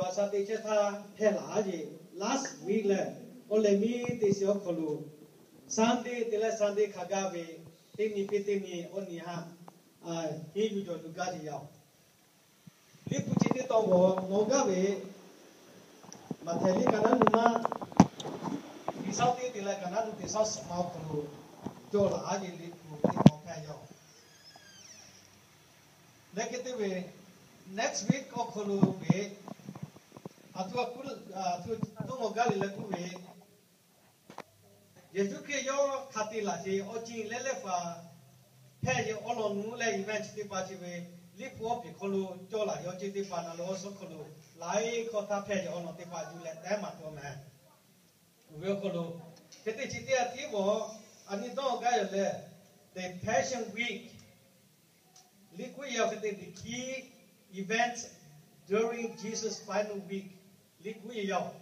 Awˬ shaˍ te chehˇ htaˇ hpehˇ laˬ-a yeˬ. Last week lehˬ, awˬ lehˬ miˇ teˇ shiˍ awˬ hk'aw lo Sunday te leh Sunday hk'a gaˇ ve, teˇ nyi piˇ teˇ nyi awˬ nyi haꞈ henˇ yuˬ jawˬ yuˬ gaˇ ve yaˇ-oˬ. Liꞈ hpu chi teˇ tawn g'awˬ nawˬ gaˇ ve, Maꞈhtehˍ liꞈ ka naˉ nuˇ maˇ, G'uiˬsha teˇ te leh ka naˉ nuˇ teˇ shaˉ suhˍ ma awˬ hk'aw lo cawˬ laˬ-a yeˬ. Liꞈ hpu teˇ tawn hpehˇ yaˇ-oˬ. Leh hk'e te ve, next week awˬ hk'aw lo ve, aˬ htoꞈ ma kuˉ, aˬ htoꞈ ma dawˇ g'awˬ gaˇ le leh k'oˆ ve, Yeˍsuˆ Hkriꞈ yawˇ hk'a te laˬ sheˍ awˬ ceuˬ leh leh faˍ hpehˇ yeˬ awˬ lawn nuˇ leh event chi teˇ hpaˍ chi ve, Liꞈ hpu awˬ piˍ hk'aw lo cawˬ laˬ yeˬ awˬ ceuˬ teˇ hpaˍ na lo awˬ suhˉ hk'aw lo laiˉ hkawˇ htaˇ hpehˇ yeˬ awˬ lawn teˇ hpaˍ yuˬ leh tehˉ maˍ taw meh. Oˇ ve awˬ hk'aw lo, hk'e te chi teˇ yanˇ tiˉ vawˬ, aˬ nyi dawˇ gaˇ yoˬ lehˬ, the Passion Week liꞈ k'oˆ yaˇ-oˬ. Hk'e te the key events during Jesus' final week liꞈ k'oˆ yaˇ-oˬ.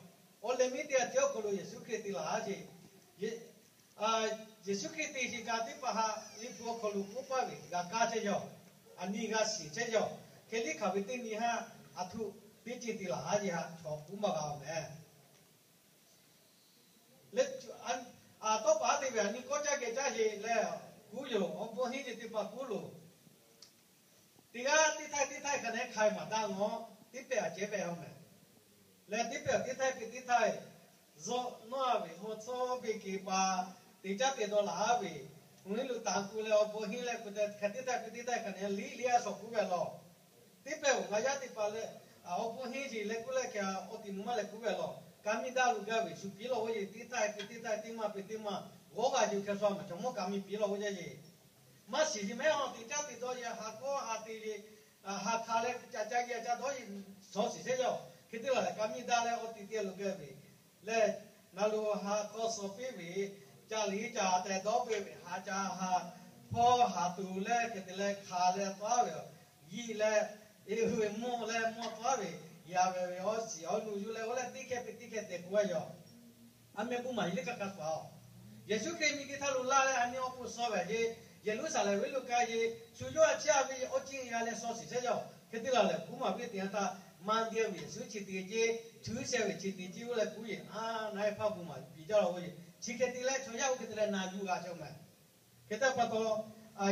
Awˬ lehˬ miˇ teˇ yanˇ tiˉ awˬ hk'aw lo Yeˍsuˆ Hkriꞈ te laˬ-a sheˍ. Yeˍsuˆ Hkriꞈ te sheˍ kaꞈ teˇ hpaˍ haꞈ Liꞈ hpu awˬ hk'aw lo k'oˆ paˇ ve g'a kaˇ chehˇ yaˇ-oˬ. Aˬ nyi g'a shiˍ chehˇ yaˇ-oˬ. Hk'e liˇ hk'aˬ ve teˇ nyi haꞈ aˬ htoꞈ teˇ ceuˬ te laˬ-a yeˬ haꞈ chaw k'oˆ maˇ g'a-oˬ meh. Leh aˬ tawˇ paˍ te ve aˬ nyi kawˇ caˇ geh caˇ sheˍ leh, kuˉ yoˬ. Awˬ bon henˇ ve teˇ hpaˍ kuˉ loˬ. Teˇ g'aˇ teˇ htaiˇ teˇ htaiˇ hk'a nehˉ hk'ai maˍ daꞈ ngawˬ, teˇ pehˍ aꞈ cehˉ pehˍ haw meh. Leh teˇ pehˍ teˇ htaiˇ hk'e teˇ htaiˇ, zuhꞈ nawˉ-a ve mawˇ tcuhˉ ve keꞈ pa, teˇ caˉ te dawˇ laˬ-a ve, mvuhˇ henˇ lo taˍ ku leh awˬ bon henˇ leh k'o te hk'e teˇ htaiˇ hk'e teˇ htaiˇ hk'a nehˉ liˇ liˇ-a shawˍ kuˉ ve law. Teˇ pehˍ-oˬ, ngaˬ yaˇ teˇ hpaˍ leh awˬ bon henˇ yeˬ leh kuˉ leh hk'e a awˬ tiꞈ mvuhˇ maˇ leh kuˉ ve law. Ka miˇ daꞈ lo gaˇ ve shu piˇ law-oˬ yeˬ. Teˇ htaiˇ hk'e teˇ htaiˇ teˇ maˇ pe teˇ maˇ g'awˇ g'a yuˬ hkeh sha maˬ chaw mawˇ ka miˇ piˇ law-oˬ yaˇ yeˬ. Maˇ shiˍ yeˬ mehˉ haw teˇ caˉ te dawˇ yeˬ haˍ kawˇ haˍ te yeˬ, haˍ hk'a leh ca ca geh ca dawˇ yeˬ shawˍ shiˍ sheˍ yaˇ-oˬ. Hk'e te laˬ leh ka miˇ daꞈ leh awˬ tiꞈ te lo gaˇ ve leh, na lo haˍ k'aw suhˍ piˇ ve, ca liꞈ ca tehꞈ dawˇ ve, haˍ ca haˍ hpawˇ haˍ tuˬ leh hk'e te leh hk'aˬ leh taˍ ve, yiˇ leh, eˬ hui ve mawˇ leh mawˇ taˍ ve, yaˇ ve ve awˬ shiˍ awˬ nu yuˬ leh oˇ leh teˇ hkeh pe teˇ hkeh te k'oˆ ve yoˬ. A meh bon maˍ yiˬ liˇ kaꞈ kaꞈ paˍ-oˬ, Yeˍsuˆ Hkriꞈ miˬ guiˬ htaˇ lo la leh aˬ nyi awˬ pon suh ve yeˬ, Yeˍruˆsaˍlehnˍ venˇ lo k'ai yeˬ, shu yawˇ a ciˉ a ve awˬ ceuˬ g'a leh suh shiˍ sheˍ yaˇ-oˬ. Hk'e te laˬ lehˬ, kuˉ maˍ ve teˇ yanˇ htaˇ, maˇ dehˇ ve Yeˍsuˆ chi te ceˇ, chuˇ sheh ve chi te ceˇ oˇ leh kuˉ yeˬ, a, na-e hpaˇ bon maˍ piˇ jaˇ law-oˬ yeˬ. Chi hk'e te leh chaw yaˇ oˇ hk'e te leh na yuˬ g'a chehˇ meh. Hk'e te pa taw,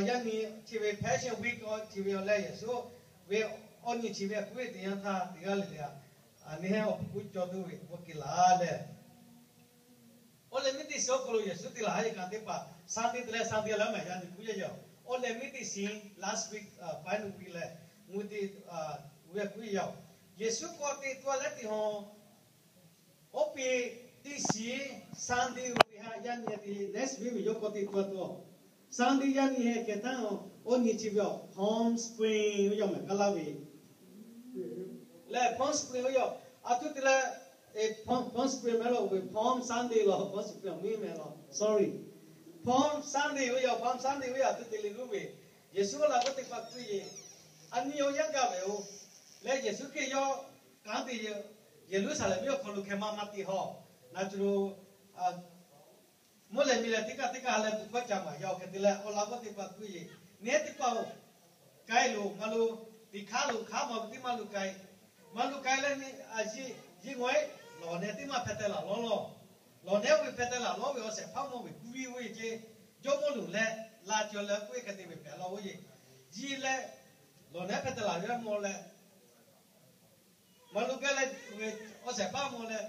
yaˇ nyi chi ve Passion Week chi ve awˬ leh Yeˍsuˆ ve awˬ nyi chi ve kuˉ ve teˇ yanˇ htaˇ teˇ g'aˇ le le a, neˇ hehˉ awˬ hpu kuˉ cawˇ tuˬ ve awˬ ke laˬ leh, awˬ lehˬ miˇ teˇ shiˍ awˬ hk'aw lo Yeˍsuˆ te laˬ-a yeˬ kaꞈ teˇ hpaˍ Sunday te leh Sunday leh maˬ yaˇ nyi kuˉ yaˇ yoˬ. Awˬ lehˬ miˇ teˇ shiˍ last week, final week leh, mvuhˇ teˇ, ve kuˉ yaˇ-oˬ. Yeˍsuˆ k'awꞈ teꞈ tuˬ leh teˇ haw, awˬ piˇ teˇ shiˍ Sunday ve ha yaˇ nyi te next week ve yawˇ k'awꞈ teꞈ tuˬ tuˬ-oˬ. Sunday yaˇ nyi heh kehˬ htaˇ, awˬ nyi chi ve-oˬ, Palm Spring oˇ yaˇ mehˍ kaˇ laˇ ve leh Palm Spring oˇ yaˇ, aˬ htoꞈ te leh, Palm Spring mehˍ law, oˇ ve Palm Sunday law, Palm Spring awˬ miˇ mehˍ law, sorry, Palm Sunday oˇ yaˇ, Palm Sunday oˇ yaˇ aˬ htoꞈ te le g'uˇ ve, Yeˍsuˆ awˬ laꞈ g'awˇ teˇ hpaˍ kuˉ yeˬ, aˬ nyi awˬ yanˇ gaˇ ve-oˬ. Leh Yeˍsuˆ Hkriꞈ yawˇ kanˉ te Yeˍruˆsaˍlehnˍ venˇ awˬ hk'aw lo hkeh maˇ maˇ te haw, na cu lo mvuhˇ leh miˬ leh teˇ kaˇ teˇ kaˇ ha leh tuˬ kawˆ ca maˍ yaˇ-oˬ. Hk'e te leh awˬ laꞈ g'awˇ teˇ hpaˍ kuˉ yeˬ, neˇ teˇ hpaˍ-oˬ, k'ai loˬ, maˇ lo, tiꞈ hk'aˇ lo hk'aˇ maˇ ve teˇ maˇ lo k'ai, maˇ lo k'ai leh, a, yeˇ, yeˇ g'awˇ-eˬ, lawˬ nehˬ teˇ maˇ hpeh teh laˬ lawˉ lawˬ. Lawˬ nehˬ oˇ ve hpeh teh laˬ lawˉ ve awˬ shehˍ hpaˇ mawˇ ve kuˇ viˇ oˇ ve ceˇ, Jawˇmawˇ luˬ leh la cawˬ leh k'oˆ-e hk'e te ve pehˍ laˇ oˇ yeˬ. Yeˇ leh lawˬ nehˬ hpeh teh laˬ ve mawˇ leh maˇ lo gaˇ leh, awˬ shehˍ hpaˇ mawˇ leh,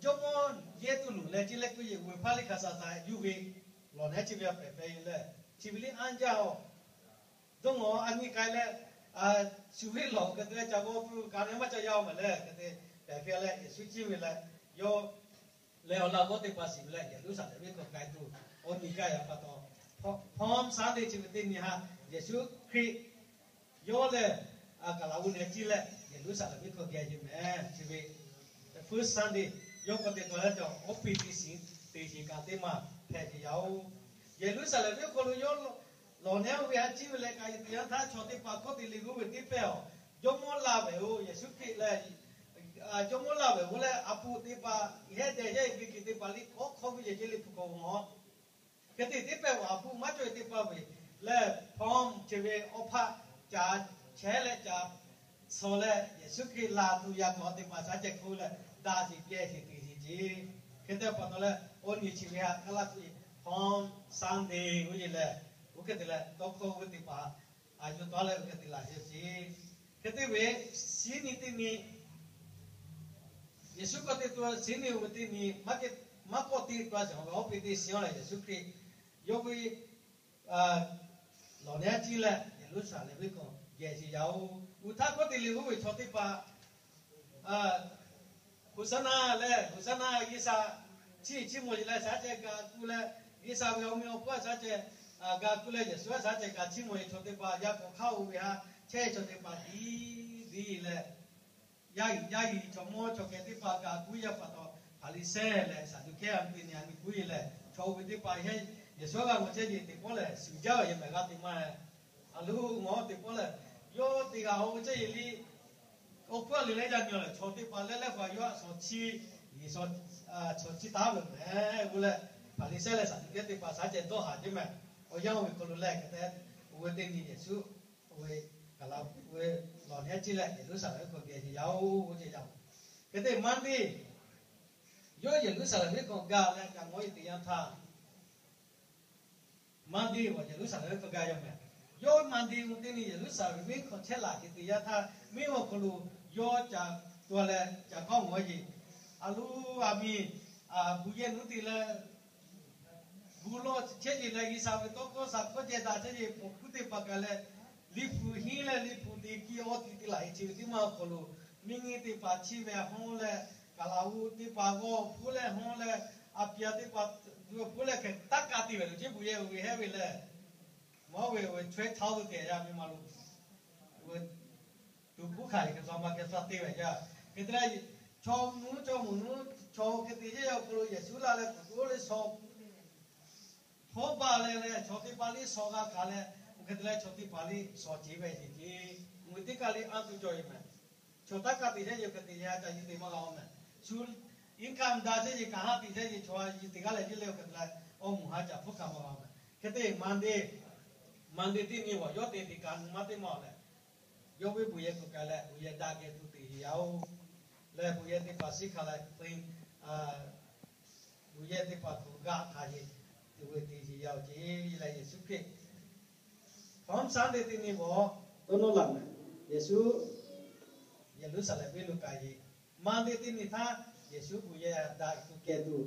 Jawˇmawˇ yehˇ tuˬ luˬ leh ceˇ leh k'oˆ yeˬ, uiˍ hpaˇ liˇ hk'a shaˍ shaˍ yuˬ ve, lawˬ nehˬ chi ve a pehˍ hpehꞈ leh, chi ve liˇ anˇ jaˇ-oˬ. Dawˇ ngawˬ aˬ nyi k'ai leh, shu venˇ lawˬ hk'e te leh ca g'awˇ tuˬ ka nehˬ maˇ ca yaˇ-oˬ mehˍ leh hk'e te pehˍ hpehꞈ leh, Yeˍsuˆ ciˇ ve leh, yawˇ leh awˬ laꞈ g'awˇ teˇ hpaˍ shiˍ ve leh Yeˍruˆsaˍlehnˍ venˇ hk'aw k'ai tuˬ, awˬ nyi gaˇ yaꞈ pa taw, Palm Sunday chi ve teˇ nyi ha, Yeˍsuˆ Hkriꞈ yawˇ lehˬ, a, kaˍ laˬ g'uˇ nehˬ ciˇ leh Yeˍruˆsaˍlehnˍ venˇ hk'aw geh yeˬ mehˍ. Chi ve first Sunday, yawˇ k'awꞈ te taw leh cawˬ, awˬ piˇ teˇ shiˍ, teˇ shiˍ kaꞈ teˇ maˇ hpehꞈ ve yaˇ-oˬ. Yeˍruˆsaˍlehnˍ venˇ hk'aw lo yawˇ lawˬ nehˬ oˇ ve ha ciˇ ve leh kaꞈ, teˇ yanˇ htaˇ chaw teˇ hpaˍ hkawˇ te le g'uˇ ve teˇ pehˇ-oˬ, Jawˇmawˇ laˇ ve-oˬ, Yeˍsuˆ Hkriꞈ leh, a, Jawˇmawˇ laˇ ve-oˬ leh a poꞈ teˇ hpaˍ hehˉ deh yehˇ ve kiˬ teˇ hpaˍ liˇ hk'awˇ hk'awˇ ve yehˬ ceˇ liˇ hpu k'awꞈ mawˬ. Hk'e te teˇ pehˇ-oˬ, a poꞈ maˇ cawˬ ve teˇ hpaˍ ve leh, Palm chi ve awˬ hpaˆ ca chehˇ leh ca Shawˍ leh Yeˍsuˆ Hkriꞈ laˬ tuˬ yaꞈ k'aw teˇ hpaˍ shaˉ ceh hk'oˆ leh daꞈ sheˍ geh sheˍ teꞈ sheˍ ce. Hk'e te pa taw leh, oˇ nyi chi ve htaꞈ kaˇ laˇ k'oˆ e, Palm Sunday oˇ yeˬ lehˬ, oˇ hk'e te leh tawˇ hkawˇ ve teˇ hpaˍ a yuˬ tawˆ leh oˇ hk'e te laˬ sheˍ ce. Hk'e te ve, shiˉ nyi teˇ nyi, Yeˍsuˆ k'awꞈ te tuˬ shiˉ nyi ve teˇ nyi, maˇ kawˆ te tuˬ a shaˍ ve awˬ piˇ teˇ shiˍ lehˬ, Yeˍsuˆ Hkriꞈ yawˇ ve lawˬ nehˉ ciˇ leh Yeˍruˆsaˍlehnˍ venˇ hk'aw geh sheˍ yaˇ oˬ. Uˬ htaˇ hkawˇ te liꞈ oˇ ve chaw teˇ hpaˍ Hoˍsaˍnaˆ leh, Hoˍsaˍnaˆ, G'uiˬsha chiˇ chiˇ mvuh leh shaˉ ceh ga ku leh, G'uiˬsha ve awˬ meh awˬ hpawˇ shaˉ ceh ga ku leh, Yeˍsuˆ shaˉ ceh ga chiˇ mvuh ve chaw teˇ hpaˍ yaˇ k'awꞈ hk'aˇ oˇ ve htaꞈ chehˇ ve chaw teˇ hpaˍ tiˉ tiˉ leh, yaˇ uiˍ yaˇ uiˍ chaw mawˇ chaw keh teˇ hpaˍ ga ku yaˇ pa taw, Hpaˍriˍsehˇ leh Saˍduˆkehˇ a te nyi a nyi kuˉ e leh, chaw oˇ ve teˇ hpaˍ heˆ, Yeˍsuˆ g'a mawˬ chehˇ ve teˇ pawˆ lehˬ, suˍ jaˇ ve yehˬ mehˍ g'a te maˇ heˆ. A loˬ mawˇ teˇ pawˆ lehˬ, yawˇ teˇ g'aˇ oˇ chehˇ ve liˇ, awˬ hpfuhˇ a liꞈ leh yaˇ nyi lehˬ, chaw teˇ hpaˍ leh leh hpaˍ yawˇ a shawˍ chiˇ, shawˍ chiˇ taˉ ve mehˍ g'uˇ leh, Hpaˍriˍsehˇ leh Saˍduˆkehˇ teˇ hpaˍ shaˉ ceh dawˇ haˍ jeˇ mehˍ. Awˬ yanˇ oˇ ve hk'aw lo lehˬ hk'e te, oˇ ve teˇ nyi Yeˍsuˆ oˇ ve kaˍ la ve lawˬ nehˉ ciˇ leh Yeˍruˆsaˍlehnˍ venˇ hk'aw geh sheˍ yaˇ oˇ, oˇ ceh yaˇ oˬ. Hk'e te Manˇdiˆ, yawˇ Yeˍruˆsaˍlehnˍ venˇ hk'aw gaˬ leh kaꞈ ngawˬ e teꞈ yanˇ htaˇ, Manˇdiˆ g'awˬ Yeˍruˆsaˍlehnˍ venˇ hk'aw gaˬ yaˇ mehˍ. Yawˇ Manˇdiˆ oˇ teˇ nyi Yeˍruˆsaˍlehnˍ venˇ hk'aw chehˇ laˬ sheˍ teꞈ yanˇ htaˇ, miˇ awˬ hk'aw lo yawˇ ca tuˬ leh ca kawˆ ngawˬ e. A loˬ, a miˇ, buˬ yehˬ nuˉ te leh, buˬ lawˬ chehˇ sheˍ leh, G'uiˬsha ve tawˇ hkawˇ sha hkawˇ ceh daꞈ chehˇ sheˍ, paw hkuˇ teˇ hpaˍ kaꞈ leh, liꞈ hpu henˇ leh liꞈ hpu te kiˇ awˬ ti te laˬ e chi ve teˇ maˇ awˬ hk'aw lo, miˇ nyi teˇ hpaˍ chiˇ ve a hawˉ leh, kaˍ laˬ oˇ teˇ hpaˍ g'awˇ hpuˉ leh hawˉ leh, a piˍ a teˇ hpaˍ tuˬ hpuˉ leh hkeh taˇ kaˇ te ve lo ceˇ, buˬ yehˬ oˇ ve hehˉ ve lehˬ, maˇ ve oˇ ve twe thousand te yaˇ miˇ ma lo tuˬ hpuˉ hkanˍ ve hkeh sha ma hkeh sha te ve yaˇ. Hk'e te leh, chaw nuˉ chaw mvuhˬ nuˉ chaw hk'e te yehˬ awˬ hk'aw lo Yeˍsuˆ laˇ leh kuˬ tuˬ oˇ le shaw hawˉ baˬ leh leh, chaw teˇ hpaˍ liˇ shaw g'a hkanˍ leh, oˇ hk'e te leh chaw teˇ hpaˍ liˇ shaw ceˬ ve ceˇ ceˇ, mvuhˬ teˇ kaˇ liˇ anˇ tuˬ cawˬ ve mehˍ. Chaw taˇ kaˇ te chehˇ yehˬ hk'e te yaˇ ca yiˇ te maˇ g'a oˇ mehˍ. Shu income daꞈ chehˇ ve, kaꞈ haˉ te chehˇ ve chaw yiˇ te g'aˇ leh yiˇ leh oˇ hk'e te leh, awˬ mvuhˬ haˉ ca hpfuhˇ hkanˍ maˇ g'a oˇ mehˍ. Hk'e te Manˇdiˆ, Manˇdiˆ teˇ nyi g'awˬ yawˇ te te kaꞈ nu maˇ teˇ maˇ leh, yawˇ ve buˬ yehˬ k'oꞈ kaꞈ leh, buˬ yehˬ daꞈ geh tuˬ te yaˇ oˬ. Leh buˬ yehˬ teˇ hpaˍ shiˉ hkanˍ leh, buˬ yehˬ teˇ hpaˍ hk'aw g'aꞈ hkanˍ yeˬ tuˬ ve te yaˇ oˬ ceˇ. Leh Yeˍsuˆ Hkriꞈ Palm Sunday teˇ nyi g'awˬ to nawˇ laˬ mehˍ. Yeˍsuˆ Yeˍruˆsaˍlehnˍ venˇ lo kaꞈ yeˬ, Manˇdiˆ teˇ nyi htaˇ Yeˍsuˆ buˬ yehˬ daꞈ tuˬ kehˬ tuˬ,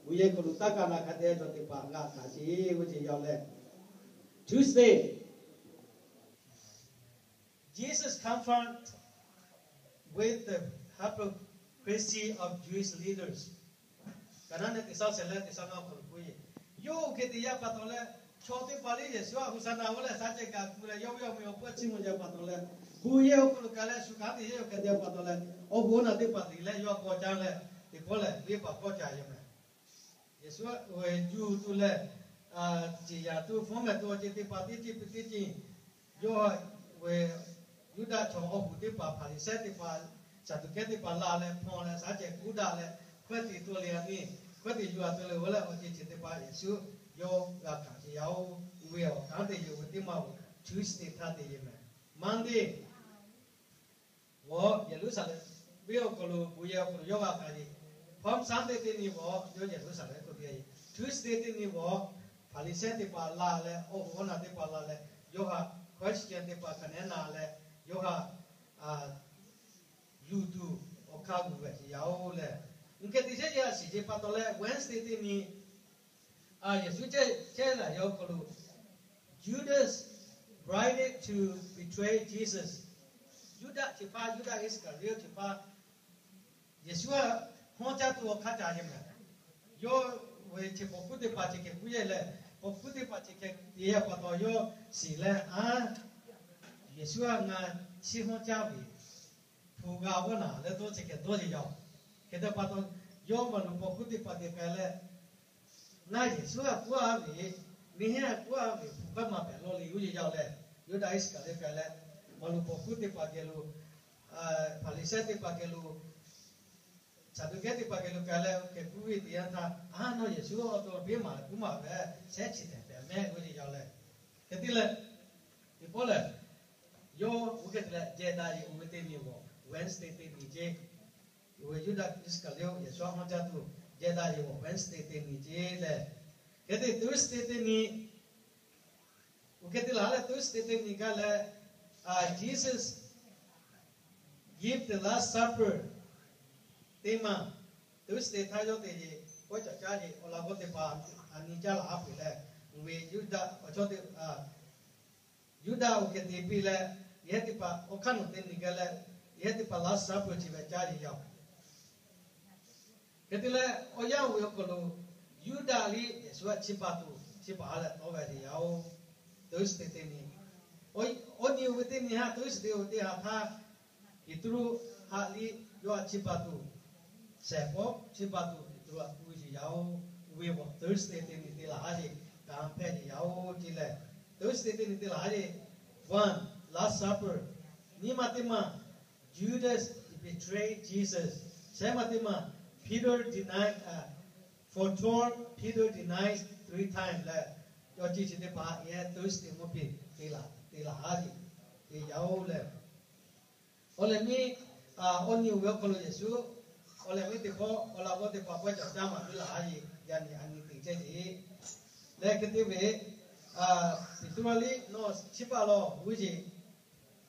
buˬ yehˬ k'oꞈ lo taˇ kaˇ na hk'a dehꞈ chaw teˇ hpaˍ g'aꞈ hkanˍ sheˍ ve ceˇ yaˇ oˬ leh, Tuesday, Jesus confronted with the hypocrisy of Jewish leaders. Kaˍnaˆ nehˆ teˇ saˉ shehˍ leh teˇ saˉ ngaˇ awˬ hk'aw lo k'oˆ ve, yawˇ oˇ hk'e te yaˇ pa taw leh, chaw teˇ hpaˍ liˇ Yeˍsuˆ a Hoˍsaˍnaˆ oˇ leh shaˉ ceh kaꞈ ku leh, yawˇ ve awˬ meh awˬ hpawˇ chiˇ mvuh jaˇ pa taw leh, buˬ yehˬ awˬ hk'aw lo kaꞈ leh shu hkanˍ te yehˬ awˬ hk'e te pa taw leh, awˬ bon naˬ teˇ hpaˍ liꞈ leh yawˇ a k'aw caˇ leh, teˇ pawˆ lehˬ venˇ hpaˍ k'awˇ caˇ yaˇ mehˍ. Yeˍsuˆ ve juˇ tuˬ leh, ciˍ yaˍ tuˬ, hpfuhˇ mehˍ tuˬ awˬ ceuˬ teˇ hpaˍ teˇ ceuˬ pui teˇ ceuˬ, yawˇ ve Yuˇdaꞈ chaw awˬ hoꞈ teˇ hpaˍ, Hpaˍriˍsehˇ teˇ hpaˍ, Saˍduˆkehˇ teˇ hpaˍ la leh hpaw leh shaˉ ceh kuˉ daꞈ leh, hkawehˇ te tuˬ le a nyi, hkawehˇ te yuˬ a tuˬ le oˬ leh awˬ ceuˬ chi teˇ hpaˍ Yeˍsuˆ yawˇ g'a hkanˍ sheˍ yaˇ oˬ. Oˇ ve awˬ kanˉ te yoˬ ve teˇ maˇ oˬ, Tuesday htaˇ te yeˬ mehˍ. Monday g'awˬ Yeˍruˆsaˍlehnˍ venˇ awˬ hk'aw lo buˬ yehˬ awˬ hk'aw lo yawˇ g'a hkanˍ yeˬ. Palm Sunday teˇ nyi g'awˬ yawˇ Yeˍruˆsaˍlehnˍ hk'aw geh yeˬ. Tuesday teˇ nyi g'awˬ Hpaˍriˍsehˇ teˇ hpaˍ la leh, awˬ hoꞈ awˬ naˬ teˇ hpaˍ la leh, yawˇ htaꞈ question teˇ hpaˍ hkanˍ nehˉ na leh, yawˇ htaꞈ luˬ tuˬ awˬ hk'aˇ g'uˬ g'ehˬ sheˍ yaˇ oˬ leh, uˬ hk'e te chehˇ yaˇ shiˍ ce pa taw leh Wednesday teˇ nyi Yeˍsuˆ chehˇ laˬ yawˇ hk'aw lo, Judas bribed to betray Jesus. Yuˇdaꞈ chi hpaˇ, Yuˇdaꞈ Iˉsaˍkaˍriˍoˆ chi hpaˇ, Yeˍsuˆ hawˉ caˇ tuˬ awˬ hk'aˇ caˇ yeˬ mehˍ. Yawˇ ve chi paw hkuˇ teˇ hpaˍ chi hkeh kuˉ yehˬ leh, paw hkuˇ teˇ hpaˍ chi hkeh te yaˇ pa taw yawˇ shiˍ leh, a, Yeˍsuˆ htaꞈ ngaˬ chiˇ hawˉ caˇ ve hpu g'a g'awˇ naˍ leh dawˇ chi hkeh dawˇ yeˬ yaˇ oˬ. Hk'e te pa taw, yawˇ maˍ loꞈ paw hkuˇ teˇ hpaˍ geh k'ai leh, ngaˬ Yeˍsuˆ htaꞈ kuˉ a ve, neˇ hehˉ kuˉ a ve hpu hk'aˇ maˇ pehꞈ lawˇ le g'uˇ yeˬ yaˇ oˬ leh, Yuˇdaꞈ Iˉsaˍkaˍriˍoˆ k'ai leh, maˍ loꞈ paw hkuˇ teˇ hpaˍ geh lo, Hpaˍriˍsehˇ teˇ hpaˍ geh lo, Saˍduˆkehˇ teˇ hpaˍ geh lo k'ai leh, hkeh kuˉ ve teˇ yanˇ htaˇ, a, nawˬ Yeˍsuˆ awˬ to beˇ maˍ kuˉ maˍ ve, shehˉ chi tehꞈ pehꞈ mehˆ g'uˇ yeˬ yaˇ oˬ leh, hk'e te leh, teˇ pawˆ lehˬ, Yawˇ oˇ hk'e te leh jehˇ daꞈ yeˬ oˇ ve teˇ nyi g'awˬ Wednesday teˇ nyi ceˇ. Oˇ ve Yuˇdaꞈ Iˉsaˍkaˍriˍoˆ Yeˍsuˆ htaꞈ hawˇ jaˇ tuˬ jehˇ daꞈ yeˬ g'awˬ Wednesday teˇ nyi ceˇ lehˬ, hk'e te Thursday teˇ nyi, oˇ hk'e te laˬ leh Thursday teˇ nyi gaˇ leh, Jesus give the Last Supper teˇ maˬ, Thursday htaˇ yawˇ te yeˬ kawˇ caˬ caˇ yeˬ awˬ laꞈ g'awˇ teˇ hpaˍ a nyi caˇ laˬ haˉ peuˬ leh, oˇ ve Yuˇdaꞈ awˬ chawˇ teˇ Yuˇdaꞈ oˇ hk'e te piˇ leh, yehˇ teˇ hpaˍ awˬ hk'aˇ nawˬ te nyi gaˇ leh, yehˇ teˇ hpaˍ Last Supper chi ve caˇ yeˬ yaˇ-oˬ. Hk'e te leh awˬ yanˇ oˇ ve awˬ hk'aw lo Yuˇdaꞈ liˇ Yeˍsuˆ htaꞈ chiˇ baˬ tuˬ chiˇ baˬ ha leh tawˆ ve teˇ yanˇ-oˬ, Thursday teˇ nyi, awˬ nyi oˇ ve teˇ nyi haˉ Thursday oˇ ve teˇ ha htaˇ, Peˍtruˆ haꞈ liˇ yawˇ htaꞈ chiˇ baˬ tuˬ, shehˍ hpawˇ chiˇ baˬ tuˬ Peˍtruˆ htaꞈ k'oˆ ve yeˬ yaˇ-oˬ. Oˇ ve g'awˬ Thursday teˇ nyi te laˬ haˉ yeˬ kanˉ hpehˇ yeˬ yaˇ-oˬ ceˇ lehˬ, Thursday teˇ nyi te laˬ haˉ yeˬ, one, Last Supper, nyiˇ maˬ teˇ maˬ Judas betrayed Jesus, shehˉ maˬ teˇ maˬ Peter denied, foretold Peter denies three times leh, yawˇ ceˇ chi teˇ hpaˍ yehˇ Thursday mvuhˇ piˇ te laˬ haˉ yeˬ te yaˇ-oˬ lehˬ, awˬ lehˬ miˇ awˬ nyi oˇ ve awˬ hk'aw lo Yeˍsuˆ, awˬ lehˬ miˇ teˇ hpawˇ awˬ laꞈ g'awˇ teˇ hpaˍ pawehˇ caˬ caˇ maˍ ve laˬ haˉ yeˬ yaˇ nyi a nyi te chehˇ yeˬ. Lehˬ hk'e te ve, Peˍtruˆ liˇ nawˬ chiˇ baˬ lawˬ ve yeˬ,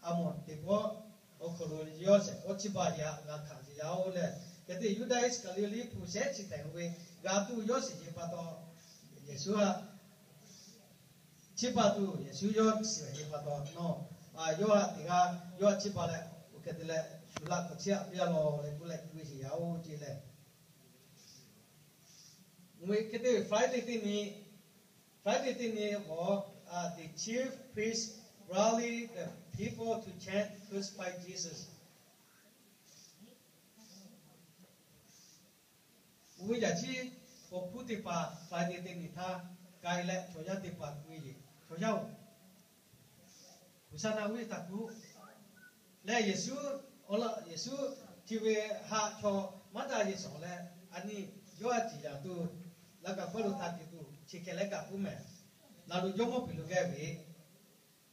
a mawˬ teˇ hpawˇ awˬ hk'aw lo yawˇ shehˍ hpawˇ chiˇ baˬ yeˬ htaꞈ g'a hkanˍ yeˬ yaˇ-oˬ lehˬ, hk'e te Yuˇdaꞈ Iˉsaˍkaˍriˍoˆ liˇ hpu shehˉ chi hpehꞈ ve g'a tuˬ yawˇ shiˍ yeˬ pa taw, Yeˍsuˆ htaꞈ chiˇ baˬ tuˬ Yeˍsuˆ yawˇ shiˍ yeˬ pa taw nawˬ, yawˇ htaꞈ teˇ g'aˇ yawˇ htaꞈ chiˇ baˬ leh, oˇ hk'e te leh shu laꞈ k'awꞈ chiˇ aꞈ piˇ-a lawˬ leh k'oˆ leh k'oˆ ve yeˬ yaˇ-oˬ ceˇ lehˬ, oˇ ve hk'e te ve Friday teˇ nyi, Friday teˇ nyi g'awˬ, the chief priest rallied the people to chant, Crucify Jesus. Oˇ ve yaꞈ chi awˬ hkuˇ teˇ hpaˍ Friday teˇ nyi htaˇ k'ai leh chaw yaˇ teˇ hpaˍ k'oˆ ve yeˬ, Chaw yaˇ-oˬ, Hoˍsaˍnaˆ ve taˍ kuˬ leh Yeˍsuˆ, awˬ laꞈ Yeˍsuˆ chi ve haꞈ chaw maˇ daꞈ yeˬ shawˍ leh, a nyi yawˇ a ciˍ yaˍ tuˬ laˇ kaꞈ hpawˇ lo htaꞈ tiꞈ tuˬ chi hkeh leh kaꞈ k'oˆ mehˍ. Laˬ loꞈ jawˇmawˇ Peˍtruˆ geh ve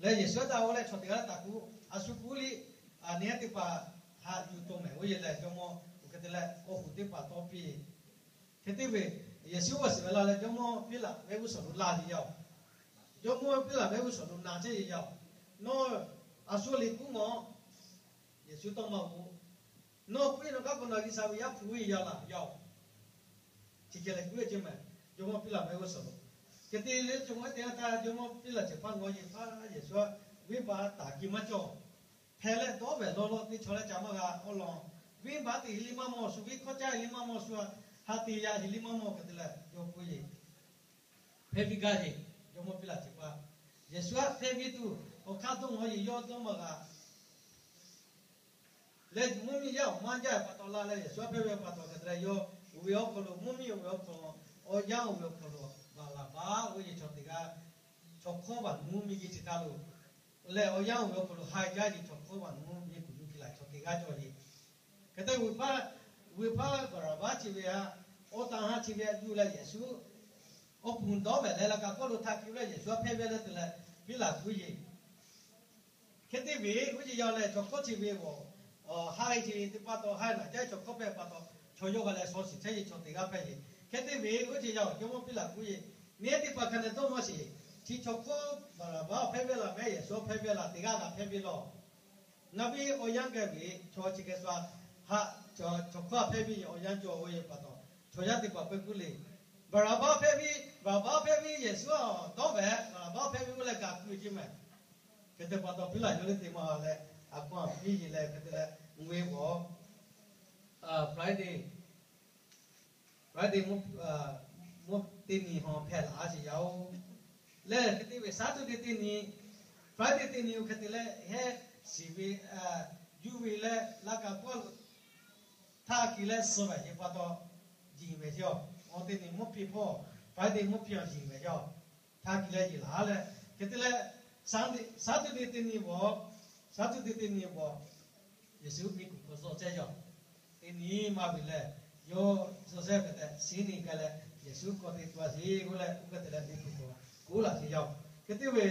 lehˬ, Yeˍsuˆ htaꞈ oˇ leh chaw teˇ g'aˇ taˍ kuˬ, a shu kuˉ liˇ, a nyi teˇ hpaˍ haꞈ yuˬ to mehˍ oˇ yeˬ lehˬ, jawˇmawˇ oˇ hk'e te leh awˬ hoꞈ teˇ hpaˍ tawˇ piˇ. Hk'e te ve, Yeˍsuˆ g'awˬ shiˍ ve la leh jawˇmawˇ Piˉlaꞈ mehˆ g'uˇ suhˍ lo la yeˬ yaˇ-oˬ. Jawˇmawˇ Piˉlaꞈ mehˆ g'uˇ suhˍ lo na chehˇ yeˬ yaˇ-oˬ. Nawˬ a shu le kuˉ mawˬ, Yeˍsuˆ tawˇ maˇ g'oˆ. Nawˬ k'oˆ ve nawˬ kaˉ k'o nawˬ G'uiˬsha ve Yaˇ hpu ve yaˇ laˬ yaˇ-oˬ. Chi hkeh leh k'oˆ ve ceˇ mehˍ, jawˇmawˇ Piˉlaꞈ mehˆ g'uˇ suhˍ lo. Hk'e te leh co ma teˇ g'aˇ htaˇ jawˇmawˇ Piˉlaꞈ ceuˬ hpaˇ ngawˬ yeˬ hpaˇ Yeˍsuˆ htaꞈ venˇbaˆ taˍ ki maˇ cawˬ. Hpehꞈ leh dawˇ vehˬ lawˇ lawˇ teˇ chaw leh ca maˇ g'a awˬ lawn, venˇbaˆ teˇ heˍ liˇ maˇ mawˬ, shu venˇ hkawˇ caˇ heˍ liˇ maˇ mawˬ, shu haꞈ teˇ yaꞈ heˍ liˇ maˇ mawˬ hk'e te leh yawˇ k'oˆ yeˬ hpehˇ viˇ gaˇ yeˬ. Jawˇmawˇ Piˉlaꞈ ceuˬ hpaˇ Yeˍsuˆ htaꞈ hpehˇ viˇ tuˬ awˬ hk'aˇ dawˇ ngawˬ yeˬ yawˇ dawˇ maˇ g'a. Leh mvuhˇ miˬ yaˇ awˬ maˇ jaˇ ve pa taw la leh Yeˍsuˆ htaꞈ hpehˇ ve pa taw hk'e te leh yawˇ oˇ ve awˬ hk'aw lo mvuhˇ miˬ oˇ ve awˬ hk'aw lo, awˬ yanˇ oˇ ve awˬ hk'aw lo Baˍraˍbaˆ oˇ ve chaw teˇ g'aˇ, chaw hkawˇ baˬ nuˇ miˇ ve chi htaˇ lo lehˬ, awˬ yanˇ oˇ ve awˬ hk'aw lo haiˬ jaˇ yeˬ chaw hkawˇ baˬ nuˇ miˇ kuˬ nuˇ hki laˬ chaw teˇ g'aˇ cawˬ yeˬ. Hk'e te ve pa, oˇ ve hpaˇ Baˍraˍbaˆ chi ve htaꞈ awˬ tanˇ ha chi ve htaꞈ yuˬ leh Yeˍsuˆ awˬ pon dawˇ vehˬ leh laˇ kaꞈ hpawˇ lo htaꞈ ki leh Yeˍsuˆ htaꞈ hpehˇ ve leh te leh Piˉlaꞈ k'oˆ yeˬ. Hk'e te ve oˇ ve yaˇ lehˬ, chaw hkawˇ chi ve g'awˬ, haiˬ chi teˇ pa taw haiˬ naˬ jaˇ chaw hkawˇ hpehˇ pa taw, chaw yawˇ g'a leh shaw shiˍ chehˇ yeˬ chaw teˇ g'aˇ hpehˇ yeˬ. Hk'e te ve oˇ ve yaˇ jawˇmawˇ Piˉlaꞈ k'oˆ yeˬ, Nehˬ teˇ hpaˍ hk'a nehˬ dawˇ maˇ shiˍ. Chi chaw hkawˇ Baˍraˍbaˆ hpehˇ ve laˬ mehˍ, Yeˍsuˆ hpehˇ ve laˬ, teˇ g'aˇ kaꞈ hpehˇ ve lawˬ. Ngaˬ ve awˬ yanˇ geh ve chaw chi hk'e sha haꞈ, chaw hkawˇ hpehˇ ve awˬ yanˇ cawˬ ve pa taw, chaw yaˇ teˇ hpaˍ pehˇ k'oˆ le, Baˍraˍbaˆ hpehˇ ve, Baˍraˍbaˆ hpehˇ ve, Yeˍsuˆ-oˬ, dawˇ vehˬ, Baˍraˍbaˆ hpehˇ ve k'oˆ leh kaꞈ k'oˆ ve ceˇ mehˍ. Hk'e te pa taw Piˉlaꞈ yawˇ lehˬ teˇ ma leh a hkawˇ a piˇ yeˬ leh hk'e te leh, oˇ ve g'awˬ Friday, Friday mvuhˇ teˇ nyi hawˬ hpehˇ laˬ sheˍ yaˇ-oˬ. Lehˬ hk'e te ve Saturday teˇ nyi, Friday teˇ nyi oˇ hk'e te leh hehˉ shiˍ ve, yuˇ ve leh laˇ kaꞈ hpawˇ lo htaˇ ki leh suh ve yeˬ pa taw, yeˬ ve yaˇ-oˬ. Awˬ teˇ nyi mvuhˇ piˇ hpawˇ, Friday mvuhˇ piˇ awˬ yeˬ ve yaˇ-oˬ. Htaˇ ki leh yeˬ laˬ leh, hk'e te leh Saˍtuˍdeˍ teˇ nyi vawˬ, Saˍtuˍdeˍ teˇ nyi vawˬ, Yeˍsuˆ miˬguiˬ hk'aw suh chehˇ yaˇ-oˬ. Teˇ nyi maˇ ve lehˬ, yawˇ suh chehˇ hk'e te shiˉ nyi k'ai leh Yeˍsuˆ k'awꞈ te tuˬ a sheˍ k'oˆ leh, oˇ hk'e te leh miˬguiˬ hk'aw k'oˆ laˬ sheˍ yaˇ-oˬ. Hk'e te ve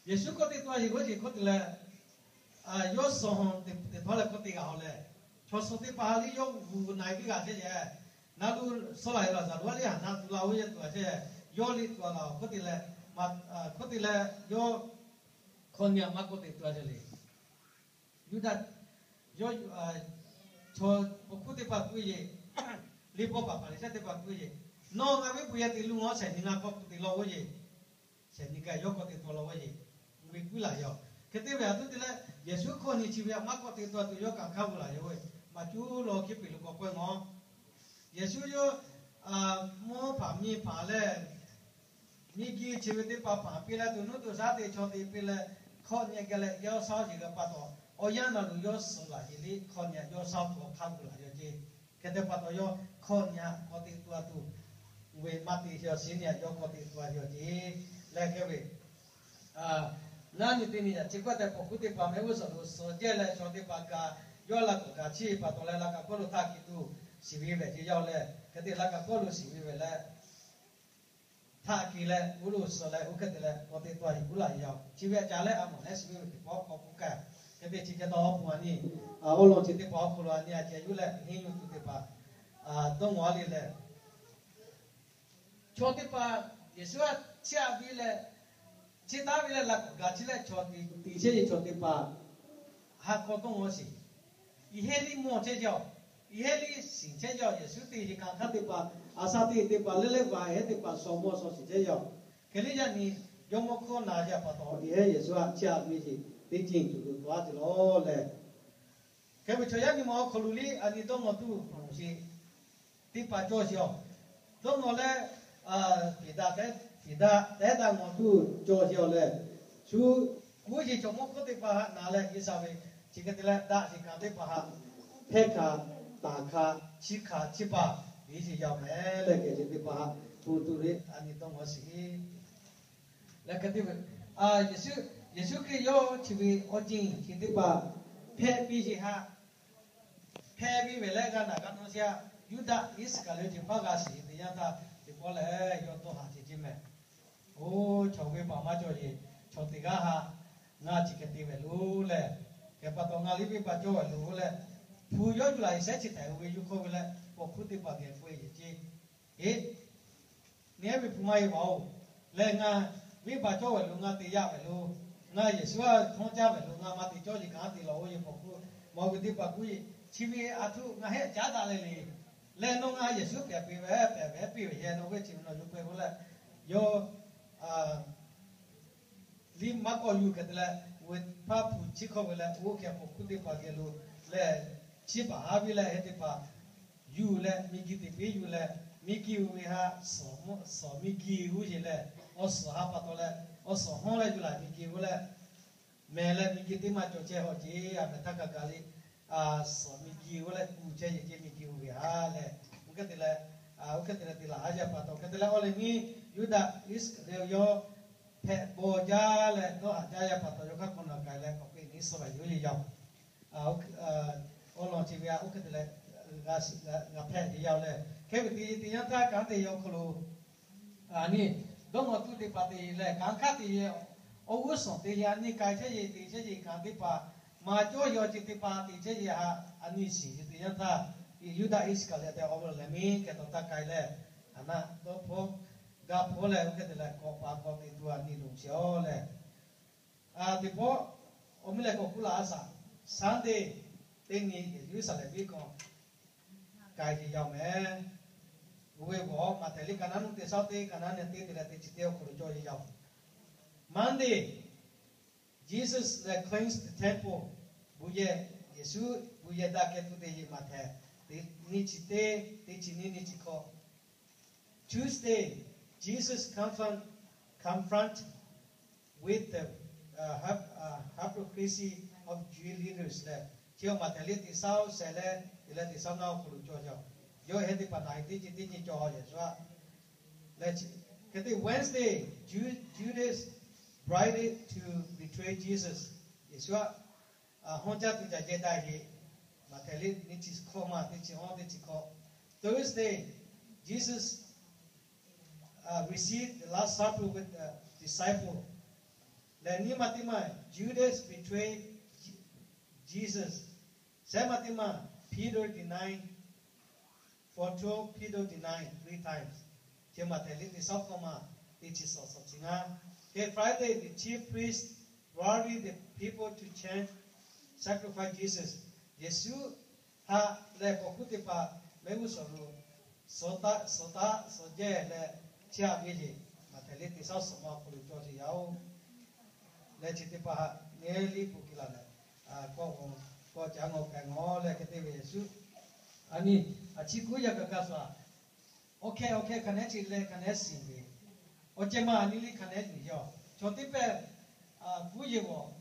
Yeˍsuˆ kawˆ te tuˬ a yeˬ g'oˇ ceˬ hk'oˆ te leh, yawˇ suh ha teꞈ htawˇ leh kawˆ te g'a haw leh, chaw suh teˇ hpaˍ ha liˇ yawˇ gu na e piˇ g'a chehˇ yehˬ. Na lu suh la e laˬ zaˬ lo a liˇ haˍ na tuˬ la oˇ yehˬ tuˬ a chehˇ, yawˇ liˇ tuˬ a la hk'oˆ te leh, hk'oˆ te leh yawˇ hkawˇ nyi a maˇ kawˆ te tuˬ a chehˇ le. Yuˇdaꞈ yawˇ chaw paw hkuˇ teˇ hpaˍ k'oˆ ve, liˇ pawˆ paˍ Hpaˍriˍsehˇ teˇ hpaˍ k'oˆ ve, Nawˬ ngaˬ ve bon yehˬ te lu ngaˬ shehˍ nyi ngaˬ kawˆ te law oˇ yehˬ, shehˍ nyi kaꞈ yawˇ kawˆ te tuˬ law oˇ yehˬ, uˇ ve puiˉ laˬ yoˬ. Hk'e te ve a tuˉ te leh Yeˍsuˆ hkawˇ nyi chi ve a maˇ kawˆ te tuˬ a tuˬ yawˇ kaꞈ hk'a gu laˬ yoˬ ve, maˇ cuˉ law hkiˇ peˬ lo k'awꞈ k'oˆ ve ngaˬ Yeˍsuˆ yawˇ mvuhˇ hpaˍ miˬ hpaˍ leh miˬ guiˬ chi ve teˇ hpaˍ hpaˍ piˇ leh tuˬ nuˇ tuˬ shaˉ te chaw te piˇ leh hkawˇ nyi geh leh yawˇ shaˉ yeˬ g'a pa taw, awˬ yanˇ naˬ lo yawˇ suh laˬ yeˬ liˇ hkawˇ nyi yawˇ shaˉ hk'aw hk'a gu laˬ yoˬ ceˇ. Hk'e te pa taw yawˇ hkawˇ nyi k'awꞈ te tuˬ a tuˬ, uˇ ve maˇ te yaw shiˍ nyi yawˇ k'awꞈ te tuˬ a yoˬ ceˇ. Leh hk'e ve ngaˇ nyi teˇ nyi yaꞈ chi k'oˆ tehꞈ paw hkuˇ teˇ hpaˍ mehˆ g'uˇ suhˍ lo suh jehˇ leh chaw teˇ hpaˍ kaꞈ yawˇ laꞈ k'awꞈ gaˬ chiˇ pa taw leh laꞈ kaꞈ hpawˇ lo htaꞈ kiˬ tuˬ shiˍ ve ve ceˇ yaˇ leh, hk'e te laꞈ kaꞈ hpawˇ lo shiˍ ve ve leh htaꞈ kiˬ leh g'uˇ lo suh leh oˇ hk'e te leh k'awꞈ te tuˬ a yeˬ g'uˇ laˬ yaˇ. Chi ve a ca leh a mawˬ leh shiˍ ve ve teˇ pawˆ k'awꞈ k'oˆ kaꞈ, hk'e te chi ca taw awˬ pon a nyi awˬ lawn chi teˇ hpaˍ awˬ hk'aw lo a nyi a ceh yuˬ leh henˇ yuˬ tuˬ teˇ hpaˍ dawˇ ngawˬ a le leh, chaw teˇ hpaˍ Yeˍsuˆ a chiˇ aꞈ ve leh, chiˇ taˍ ve leh laꞈ k'awꞈ gaˬ chiˇ leh chaw tiꞈ tiꞈ chehˇ ve chaw teˇ hpaˍ ha k'aw tawˇ ngawˬ shiˍ. Iˉ heˆ liˇ mawˬ chehˇ yaˇ, iˉ heˆ liˇ shiˍ chehˇ yaˇ, Yeˍsuˆ teˇ heˍ kanˍ hk'aˇ teˇ hpaˍ, a sha teˇ teˇ hpaˍ leuˉ leuˉ vaˬ heˉ teˇ hpaˍ shawˍ mawˇ shawˍ shiˍ chehˇ yaˇ. Hk'e liˇ yaˇ nyi yawˇ mawˇ hkawˇ na yaˇ pa taw, iˉ heˆ Yeˍsuˆ a chiˇ aꞈ ve shiˍ teˇ ceuˬ tuˬ lo tawˆ a te lawˬ leh, hk'e ve chaw yaˇ nyi ma awˬ hk'aw lo liˇ a nyi dawˇ ngawˬ tuˬ mawˬ sheˍ teˇ hpaˍ cawˬ sheˍ a. Dawˇ ngawˬ leh, tiˍ daꞈ tehˉ, tiˍ daꞈ tehˉ daꞈ ngawˬ tuˬ cawˬ sheˍ a leh, shu kuˉ yeˬ cawˬ mawˇ hkawˇ teˇ hpaˍ haꞈ na leh G'uiˬsha ve chi hk'e te leh daꞈ sheˍ kanˍ teˇ hpaˍ haꞈ hpehˇ hkanˍ, taˍ hkanˍ, chiˇ hkanˍ chiˇ paˍ ve sheˍ yaˇ mehˍ leh geh sheˍ teˇ hpaˍ haꞈ hpu tuˬ ve a nyi dawˇ ngawˬ shiˍ leh hk'e te ve, Yeˍsuˆ, Yeˍsuˆ Hkriꞈ yawˇ chi ve awˬ ceuˬ chi teˇ hpaˍ hpehꞈ piˇ sheˍ haꞈ, hpehꞈ ve ve leh g'a naˬ g'a nawˇ sheˍ a. Yuˇdaꞈ Iˉsaˍkaˍriˍoˆ teˇ hpaˍ g'a shiˍ ve teˇ yanˇ htaˇ teˇ pawˆ lehˬ yawˇ dawˇ haˍ ceh ceh mehˍ. Oˇ, chaw venˇ baˬ maˇ cawˬ yeˬ, chaw teˇ g'aˇ haꞈ ngaˬ chi hk'e te ve lo leh, hk'e pa taw ngaˬ liˇ venˇ baˬ cawˬ ve lo leh, hpu yawˇ yuˬ laˬ e shehˉ chi tehꞈ ve yuˬ hk'oˆ ve leh, paw hkuˇ teˇ hpaˍ geh k'oˆ e yeˬ ceˇ. Eˬ, neˇ ve hpu maˇ heˆ vaˬ oˬ. Lehˬ ngaˬ venˇ baˬ cawˬ ve lo ngaˬ te yaˇ ve lo, ngaˬ Yeˍsuˆ a hawˉ caˇ ve lo ngaˬ maˇ te cawˇ yeˬ kaꞈ te lawˬ oˇ yeˬ paw hkuˇ mawˬ ve teˇ hpaˍ k'oˆ e, chi ve a htoꞈ ngaˬ heˆ caˉ daꞈ leh le. Lehˬ nawˬ ngaˬ Yeˍsuˆ pehˬ piˇ ve, pehˬ ve piˇ ve yehˬ nawˬ ve chi ve nawˬ yuˬ k'ai k'o leh, yawˇ liˇ maˇ k'awꞈ yuˬ hk'e te leh, ve hpaˇ hpu chiˇ hkawˇ ve leh oˇ hkeh paw hkuˇ teˇ hpaˍ geh lo leh, chiˇ baˬ haˉ ve leh heˆ teˇ hpaˍ yuˬ leh miˬguiˬ teꞈ piˇ yuˬ leh, miˬguiˬ ve haꞈ suhˍ miˬguiˬ g'uˇ yeˬ leh, awˬ suhˍ ha pa taw leh, awˬ suhˍ hawˉ leh yuˬ laˬ miˬguiˬ g'uˇ leh, mehˍ leh miˬguiˬ teˇ maˇ cawˬ chehˇ haw ceˇ a mehˍ htaˇ kaꞈ kaꞈ le, suhˍ miˬguiˬ g'uˇ leh kuˬ chehˇ yeˬ ceˇ miˬguiˬ g'uˇ ve haꞈ leh, oˇ hk'e te leh, oˇ hk'e te leh te laˬ haˉ yaˇ pa taw hk'e te leh awˬ leh miˇ Yuˇdaꞈ Iˉsaˍkaˍriˍoˆ yawˇ hpehꞈ bawˬ jaˇ leh dawˇ haˍ jaˇ yaˇ pa taw yawˇ hk'aˇ hk'awꞈ nawˬ k'ai leh k'awꞈ k'oˆ e nyi suh ve yoˬ yeˬ yaˇ. Awˬ lawn chi ve a oˇ hk'e te leh g'a hpehꞈ yeˬ yaˇ leh, hk'e ve teˇ yanˇ htaˇ kanˉ te yaˇ awˬ hk'aw lo a nyi dawˇ ngawˬ tuˬ teˇ hpaˍ te leh kanˉ hk'aˇ te yeˬ, awˬ g'uˇ suhˍ te yeˬ a nyi k'ai chehˇ yeˬ te chehˇ yeˬ kanˉ teˇ hpaˍ, maˍ cawˇ yaw chi teˇ hpaˍ te chehˇ yeˬ haꞈ a nyi shiˍ ve teˇ yanˇ htaˇ, Yuˇdaꞈ Iˉsaˍkaˍriˍoˆ tehꞈ awˬ lawn leh miˇ hkeh tawꞈ taˇ k'ai leh, a naˆ dawˇ hpawˇ gaˇ hpawˇ leh oˇ hk'e te leh k'awꞈ pa k'awꞈ te tuˬ a nyi loˬ sheˍ a leh, teˇ pawˆ awˬ miˇ leh k'awꞈ kuˇ laˬ a shaˍ, Sunday teˇ nyi Yeˍruˆsaˍlehnˍ venˇ hk'aw k'ai ve yaˇ mehˍ. Oˇ ve g'awˬ Maꞈhtehˍ liꞈ ka naˉ nuˇ teˇ shaˉ teˇ ka naˉ nyi teˇ te leh teˇ chi teˇ awˬ hk'aw lo cawˬ ve yaˇ. Monday, Jesus cleansed the temple. Bon yehˬ, Yeˍsuˆ bon yehˬ daꞈ kehˬ tuˬ te yeˬ Maꞈhtehˍ nyi chi teˇ, teˇ chi nyi nyi chi hkawꞈ. Tuesday, Jesus confront, confront with the hypocrisy of Jewish leaders leh, chi awˬ Maꞈhtehˍ liꞈ teˇ shaˉ shehˍ leh, te leh teˇ shaˉ ngaˇ awˬ hk'aw lo cawˬ yaˇ. Yawˇ heˆ teˇ hpaˍ na e teˇ ceuˬ teˇ nyi cawˬ a leh shu a. Leh hk'e te Wednesday, Judas bribed to betray Jesus. Yeˍsuˆ a hawˉ caˇ tuˬ caꞈ jehˇ daꞈ heˆ. Maꞈhtehˍ liꞈ nyi chi hkawꞈ ma teˇ chi awˬ teˇ chi hkawꞈ. Thursday, Jesus received the Last Supper with the disciple. Leh nyiˇ maˬ teˇ maˬ, Judas betray Jesus. Shehˉ maˬ teˇ maˬ, Peter deny, for true Peter deny three times. Chi Maꞈhtehˍ liꞈ teˇ shawˉ hkawˇ maˬ, teˇ chi suhˍ suhˍ chi ngaˇ. Hk'e Friday, the chief priest worry the people to change, sacrifice Jesus. Yeˍsuˆ haꞈ leh k'awꞈ kuˉ teˇ hpaˍ mehˆ g'uˇ suhˍ lo suhˍ taˆ suhˍ taˆ suhˍ jehˇ leh chiˇ aꞈ ve yeˬ. Maꞈhtehˍ liꞈ teˇ shawˉ suhˍ maˬ awˬ hk'aw lo cawˬ sheˍ yaˇ-oˬ. Leh chi teˇ hpaˍ haꞈ nyi liꞈ hpu kiˬ laˬ leh, kawˆ kawˆ caˉ ngawˬ k'ai ngawˬ leh hk'e te ve Yeˍsuˆ, a nyi, a chi kuˉ yaˇ kaꞈ kaꞈ shuˍ, awˬ hkeh awˬ hkeh hk'aˬ nehˉ chi leh hk'aˬ nehˉ shiˍ ve, awˬ ceh maˬ a nyi liˇ hk'aˬ nehˉ yuˬ yaˇ-oˬ. Chaw teˇ pehˇ, a, kuˉ yeˬ g'awˬ,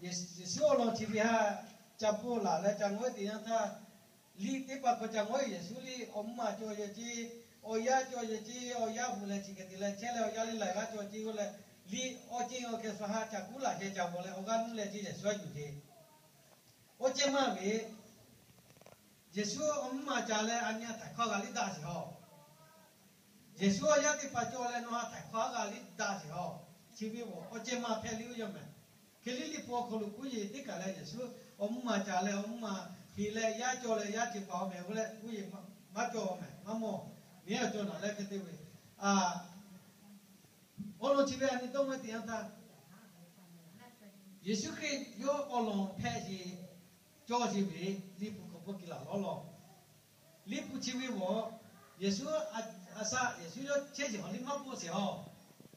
Yeˍsuˆ awˬ lawn chi ve haꞈ ca pfuhˇ laˬ leh ca ngawˉ te yanˇ htaˇ, liꞈ teˇ hpaˍ hk'aw ca ngawˉ Yeˍsuˆ liˇ awˬ mvuhˇ maˬ cawˬ yehˬ ce, awˬ yaˇ cawˬ yehˬ ce, awˬ yaˇ hu leh chi hk'e te leh chehˇ leh awˬ yaˇ liˇ laiˬ g'aˇ cawˬ ce g'uˇ leh, liꞈ awˬ ceh awˬ hkeh shuˍ haꞈ ca kuˉ laˬ ceh ca g'awˬ leh awˬ g'aˇ nuˇ leh ce Yeˍsuˆ a yuˬ ce. Awˬ ceh maˬ ve, Yeˍsuˆ awˬ mvuhˇ maˬ ca leh a nyi a htaiˍ hkawˇ g'a liˇ daꞈ sheˍ haw. Yeˍsuˆ awˬ yaˇ teˇ hpaˍ cawˬ leh nawˬ haꞈ htaiˍ hkawˇ g'a liˇ daꞈ sheˍ haw. Chi ve awˬ ceh maˬ hpehꞈ liˇ oˇ yaˇ mehˍ. Hk'e liˇ liꞈ hpu awˬ hk'aw lo kuˉ yeˬ teˇ kaˬ leh Yeˍsuˆ awˬ mvuhˇ maˬ ca leh awˬ mvuhˇ maˬ heˍ leh yaˇ cawˬ leh yaˇ ceuˬ paˍ awˬ mehˍ g'uˇ leh kuˉ yeˬ maˇ cawˬ awˬ mehˍ maˇ mawˬ. Nyi a cawˬ naˬ leh hk'e te ve, a, awˬ lawn chi ve a nyi dawˇ maˇ te yanˇ htaˇ, Yeˍsuˆ Hkriꞈ yawˇ awˬ lawn hpehꞈ sheˍ cawˬ sheˍ ve liꞈ hpu hk'aw hpawˇ kiˬ laˬ lawˉ law. Liꞈ hpu chi ve awˬ, Yeˍsuˆ a shaꞈ Yeˍsuˆ yawˇ chehˇ sheˍ hawˬ liˇ maˇ pawˆ sheˍ haw.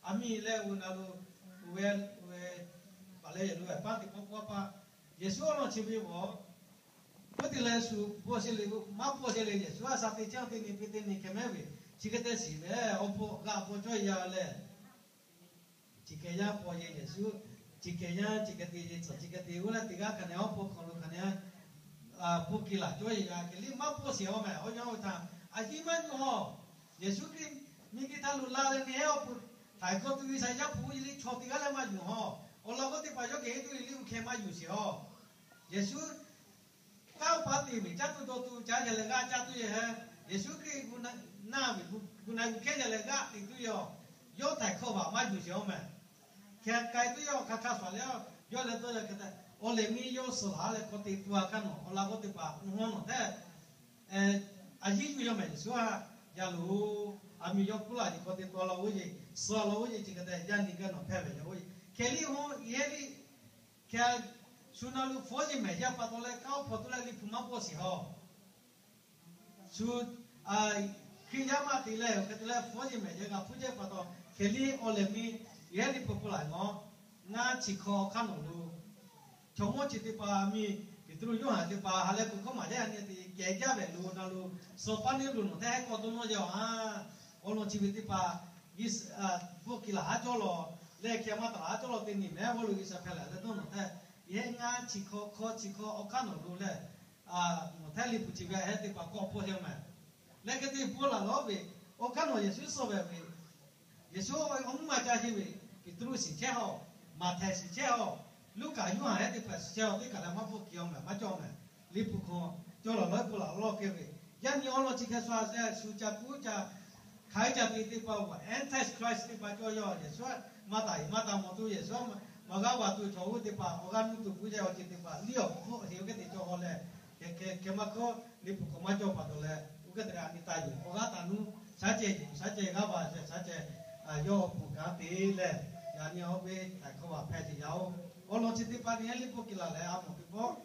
A miˬ leh uˬ na lo, uˬ ve, uˬ ve, paˍ leh yehˬ lo ve paˇ teˇ pawˆ pawˆ paˇ, Yeˍsuˆ awˬ lawn chi ve awˬ, oˇ te leh shu pawˆ sheˍ le, maˇ pawˆ sheˍ le. Yeˍsuˆ a shaꞈ teˇ caˇ teˇ nyi piˇ teˇ nyi hkeh mehˉ ve, chi hk'e te shiˍ ve, awˬ hpawˇ g'a pawˬ cawˇ yaˇ leh, chi hkeh yaˇ pawˬ yehˬ Yeˍsuˆ, chi hkeh yaˇ chi hkeh te yehˬ tcuhˍ chi hkeh te g'uˇ leh teˇ g'aˇ hk'aˬ nehˬ awˬ hpawˇ hk'aw lo hk'aˬ nehˬ, pawˆ kiˬ laˬ cawˇ yaˇ hk'e liˇ maˇ pawˆ sheˍ awˬ mehˍ. Awˬ yanˇ oˇ htaꞈ a yiˇ maˇ yuˬ haw. Yeˍsuˆ Hkriꞈ miˬ guiˬ htaꞈ luˬ la leh nehˬ awˬ hpu htaiˍ hkawˇ tuˬ ve shaˍ yaˇ hpu yiˇ liˇ chaw teˇ g'aˇ leh maˇ yuˬ haw. Awˬ laꞈ g'awˇ teˇ hpaˍ yawˇ geh heˆ tuˬ yiˬ liˇ uˬ hkeh maˇ yuˬ sheˍ haw. Yeˍsuˆ kanˉ paˉ te ve caˇ tuˬ dawˬ tuˬ caˇ yaˇ leh g'aˇ caˇ tuˬ yehˬ heh, Yeˍsuˆ Hkriꞈ gu na ve gu na gu hkehˇ yaˇ leh g'aˇ te tuˬ yehˬ, yawˇ htaiˍ hkawˇ baˬ maˇ yuˬ sheˍ awˬ mehˍ. Hkeh k'ai tuˬ yehˬ hk'a hk'a shuˍ leh, yawˇ leh dawˇ leh hk'e te, awˬ lehˬ miˇ yawˇ suh laˬ leh hk'aw te tuˬ a hk'aˇ nawˬ awˬ laꞈ g'awˇ teˇ hpaˍ mvuhˇ naw htaˇ, a yiˇ yuˬ yaˇ mehˍ Yeˍsuˆ a, yaˇ loˬ, a miˬ yawˇ kuˉ laˬ yeˬ hk'aw te tuˬ a law oˇ yeˬ, suh a law oˇ yeˬ chi hk'e te yaˇ nyi gaˇ nawˬ hpehˇ ve yaˇ oˇ yeˬ hkeh liˇ hoˉ yehˇ liˇ hkeh shu na lo hpawˇ yeˬ mehˍ yaˇ pa taw leh kanˉ awˬ hpawˇ tuˬ leh liꞈ hpu maˇ pawˆ sheˍ haw. Shu, a, Hkriꞈ yaˇ maˇ te leh hk'e te leh hpawˇ yeˬ mehˍ yaˇ g'a hpuˇ jehˇ pa taw hkeh liˇ awˬ lehˬ miˇ yehˇ liˇ hpu hpu laˬ ngawˬ, ngaˇ chi hkawˇ awˬ hk'aˇ nawˬ lo chaw mawˇ chi teˇ hpaˍ miˇ Peˍtruˆ Yoˇhanˬ teˇ hpaˍ ha leh kuˬ hkawˇ maˍ yaˇ nyi te kehˬ jaˇ ve lo na lo, suh paˇ neˇ lo nawˬ htehˇ hk'awꞈ dawˇ nawˇ yaˇ a, awˬ lawn chi ve teˇ hpaˍ, a, bvuhˇ kiˬ laˬ haˉ cawˇ law, leh hkeh maˇ taˍ laˬ haˉ cawˇ law teˇ nyi mehˉ g'awˇ lo G'uiˬsha hpehꞈ laˬ leh dawˇ nawˬ htehˇ, yehˇ ngaˇ chi hkawˇ hkawˇ chi hkawˇ awˬ hk'aˇ nawˬ lo leh, a, nawˬ htehˇ liˇ hpu chi ve hehˉ teˇ hpaˍ kawˆ hpawˇ yaˇ mehˍ. Leh hk'e te hpawˇ laˬ lawˉ ve, awˬ hk'aˇ nawˬ Yeˍsuˆ suh ve ve, Yeˍsuˆ awˬ mvuhˇ maˬ ca sheˍ ve, Peˍtruˆ shiˍ chehˇ haw, Maꞈhtehˍ shiˍ chehˇ haw, Luˉkaꞈ Yoˇhanˬ hehˉ teˇ hpaˍ shiˍ chehˇ haw teˇ kaˬ leh maˇ pawˆ kiˬ awˬ mehˍ maˇ cawˇ mehˍ. Liˇ hpu hk'aw cawˇ laˬ lawˉ hpu laˬ lawˉ hk'e ve, yaˇ nyi awˬ lawn chi hkeh sha leh shu ca kuˉ ca hk'aiˉ ca te teˇ hpaˍ, antichrist teˇ hpaˍ cawˇ yaˇ Yeˍsuˆ maˇ taˍ yeˬ maˇ taˍ mawˬ tuˬ Yeˍsuˆ maˇ g'aˇ va tuˬ chaw oˇ teˇ hpaˍ awˬ g'aˇ nuˇ tuˬ kuˉ yaˇ awˬ ceuˬ teˇ hpaˍ liˇ awˬ hk'oˆ heˍ oˇ hk'e te cawˇ haw leh, hkeh maˇ hkawˇ liˇ hpu hk'aw maˇ cawˇ pa taw leh oˇ hk'e te leh a nyi taˇ yuˬ awˬ g'aˇ taˍ nuˇ shaˉ ceh yuˬ shaˉ ceh g'aˇ va shaˉ ceh, yawˇ awˬ pfuhˍ kanˉ te leh, yaꞈ nyi awˬ ve htaiˍ hkawˇ baˬ hpehꞈ te yaˇ oˬ. Awˬ lawn chi teˇ hpaˍ nyi hehˉ liˇ hpu kiˬ laˬ leh a mawˬ teˇ pawˆ,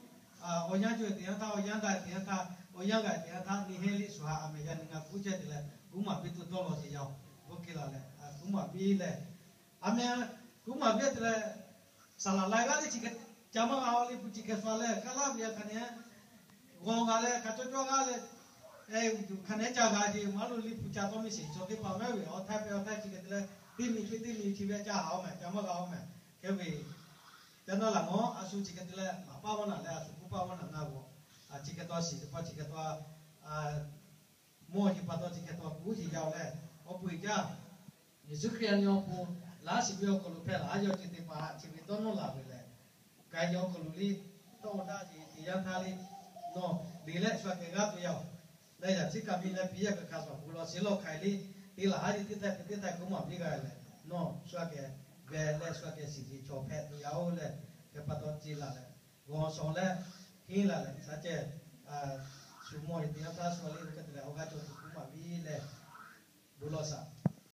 awˬ yanˇ cawˬ te yanˇ htaˇ, awˬ yanˇ daꞈ te yanˇ htaˇ, awˬ yanˇ g'aꞈ te yanˇ htaˇ, nyi hehˉ liˇ shu ha a mehˍ yaˇ nyi ngaˬ kuˉ chehˇ te leh, kuˉ maˍ piˇ tuˬ dawˇ law sheˍ yaˇ oˬ. Hpu kiˬ laˬ leh kuˉ maˍ piˇ leh, a mehˍ, kuˉ maˍ piˇ te leh, saˍ laˍ lai g'aˇ liˇ chi hkeh ca maˇ g'a haw liˇ hpu chi hkeh sha leh kaˇ laˇ ve yaˇ hk'a nehˬ g'awˬ g'a leh hk'a cawˇ cawˇ g'aˇ leh, hk'a nehˬ ca g'a ce maˇ lo liˇ hpu ca tawˇ miˇ sheˍ chaw teˇ hpaˍ mehˉ ve awˬ htaiˇ hpehꞈ awˬ htaiˇ chi hkeh te leh, teˇ miˬ piˇ teˇ miˬ chi ve ca haˍ awˬ mehˍ ca maˇ g'a awˬ mehˍ. Hk'e ve, ca naˇ laˬ mawˬ a shu chi hkeh te leh maˍ paˇ mawˇ naˬ leh a shu kuˉ paˇ mawˇ naˬ ngaˇ g'awˬ, chi hkeh taw shiˍ teˇ hpaˍ chi hkeh taw, mawˇ yeˬ pa taw chi hkeh taw kuˉ yeˬ yaˇ oˬ leh, awˬ pon jaˇ Yeˍsuˆ Hkriꞈ a nyi awˬ pon laˇ shiˍ ve awˬ hk'aw lo hpehꞈ laˬ a yaw ceuˬ teˇ hpaˍ chi ve dawˇ nawˇ laˬ ve lehˬ, k'ai nyi awˬ hk'aw lo liˇ tawˇ daꞈ ce te yanˇ htaˇ liˇ nawˬ liꞈ leh shu aꞈ kehˬ g'aˇ tuˬ yaˇ oˬ. Leh yaꞈ chi kaꞈ miˇ leh piˇ yaˇ kaꞈ hk'a shuˍ pu law shiˍ lawˬ hk'ai liˇ te laˬ a yaw teˇ htaˇ teˇ htaˇ kuˉ maˍ piˇ g'a leh nawˬ shu aꞈ kehˬ Leh leh shu aꞈ kehˬ shiˍ tiꞈ chaw hpehꞈ tuˬ yaˇ oˬ leh, hk'e pa taw ce laˬ leh, g'aw shaw leh, henˇ laˬ leh, shaˉ cehˬ shu mawˇ ve teˇ yanˇ htaˇ shu a le ve hk'e te leh awˬ g'aˇ cawˬ tuˬ k'oˆ maˍ ve leh, bon lawˬ shaˍ.